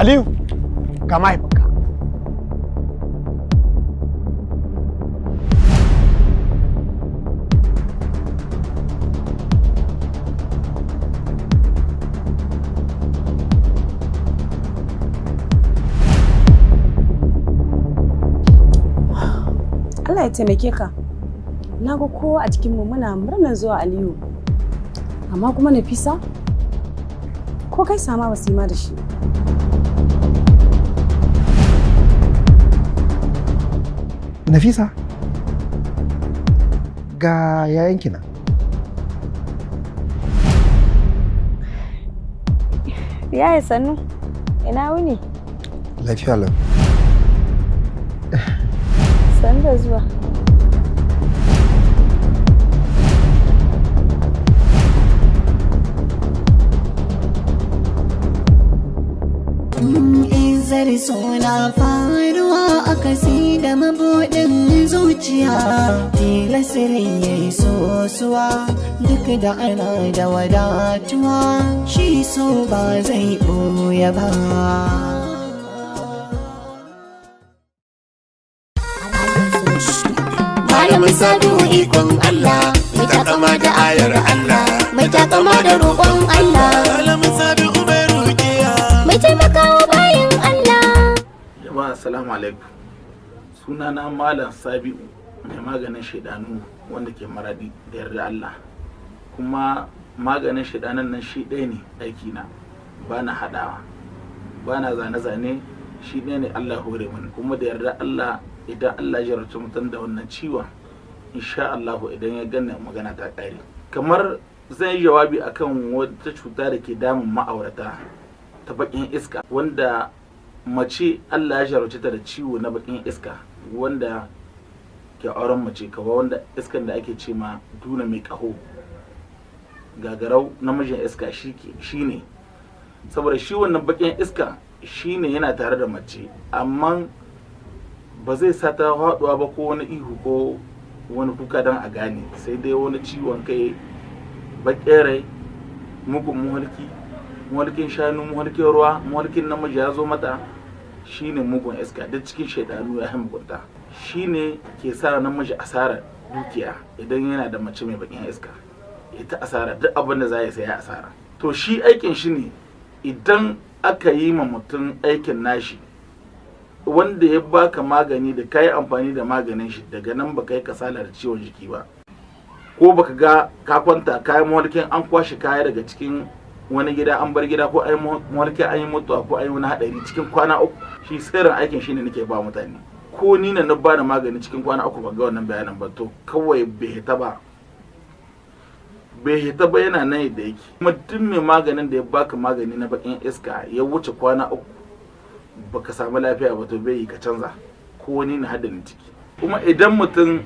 Aliyu, ga mahaifinka. Allah ya taimake ka. Na ga kowa a cikinmu muna murnar zuwa Aliyu. Amma kuma Nafisa, ko kai sama ba su yi ma da shi. Nafisa, ga yayanki nan. Yaya sannu, ina wuni? Lafiya lau. Sannu da zuwa. Izar suna faruwa a kasi da mabuɗin zuciya, tilasirin ya yi sosuwa duk da ana da wadatuwa, shi so ba zai ɓoye ba. Malamin Sabiu ikon Allah, mai takama da ayar Allah, mai takama da roƙon Allah, Malamin Sabiu mai rukiya. Mai taimakawa bayan Allah. Jama'a, assalamu alaikum. Sunana Malam Sabi'u mai maganin shaidanu wanda ke Maradi da yarda Allah. Kuma maganin shaidanan nan shi ɗaya ne aikina, ba na haɗawa, ba na zane-zane, shi ɗaya ne Allah hore mani. Kuma da yarda Allah, idan Allah ya jarabta mutum da wannan ciwon, insha Allah idan ya gane magana ta ƙare. Kamar zan yi jawabi akan wata cuta da ke damun ma'aurata ta baƙin iska, wanda mace Allah ya jarabce ta da ciwo na bakin iska, wanda ke auren mace kawa wanda iskan da ake ce ma duna mai kaho gagarau namijin iska shi ne. Saboda shi wannan bakin iska shi ne yana tare da mace, amma ba zai sa ta haɗuwa ba ko wani ihu ko wani kuka don a gane, sai dai wani ciwon kai, baƙin rai, mugun muhalki, muhalkin shanu, muhalkin ruwa, muhalkin namiji ya zo mata. Shine mugun iska duk cikin shaidanu ya mugunta, shine ke sa namiji asarar dukiya idan yana da mace mai bakin iska, ya ta asara duk abin da za ya saya asara. To shi aikin shi ne idan aka yi ma mutum aikin nashi, wanda ya baka magani da kayi amfani da maganin shi, daga nan baka yi kasala da ciwon jiki ba, ko baka ga ka kwanta kayan muhalkin an kwashe kaya daga cikin wani gida an bar gida, ko an yi an yi mutuwa, ko an yi wani hadari cikin kwana 3. Shi sirrin aikin shine nake ba mutane. Ko ni na ba da magani cikin kwana 3 ban ga wannan bayanin ba, to kawai bai hita ba, bai hita ba, yana nan yadda yake. Kuma duk mai maganin da ya baka magani na bakin iska ya wuce kwana 3 baka samu lafiya ba, to bai yi, ka canza. Ko ni na haddani ciki. Kuma idan mutum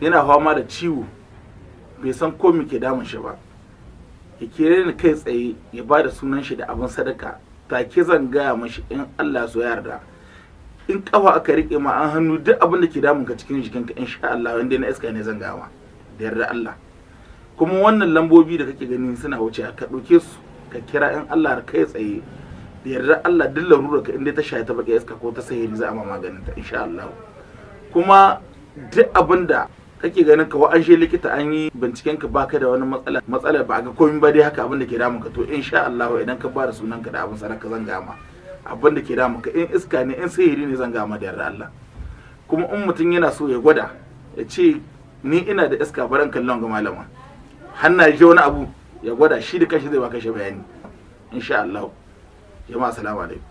yana fama da ciwo bai san ko me ke damun shi ba, ya kere ni kai tsaye ya ba da sunan shi da abin sadaka, take zan gaya mashi in Allah so ya yarda. In kafa aka rike ma an hannu, duk abin da ke damun ka cikin jikinka insha Allah wanda na iska ne zan gama da yarda Allah. Kuma wannan lambobi da kake gani suna wuce, ka ɗauke su ka kira in Allah kai tsaye da yarda Allah, duk larurar ka inda ta shaye ta baki iska ko ta sahiri za a ma maganin ta insha Allah. Kuma duk abin da kake ganin ka an she likita an yi binciken ka baka da wani matsala, matsala ba ga komai ba dai haka abin da ke damun ka, to insha Allah idan ka bada sunan ka da abin sadaka zan gama abin da ke damun ka, in iska ne in sihiri ne zan gama da yarda Allah. Kuma in mutum yana so ya gwada ya ce ni ina da iska baran kallon ga malama hanna ji wani abu ya gwada shi da kanshi zai baka shi bayani insha Allah. Jama'a assalamu alaikum.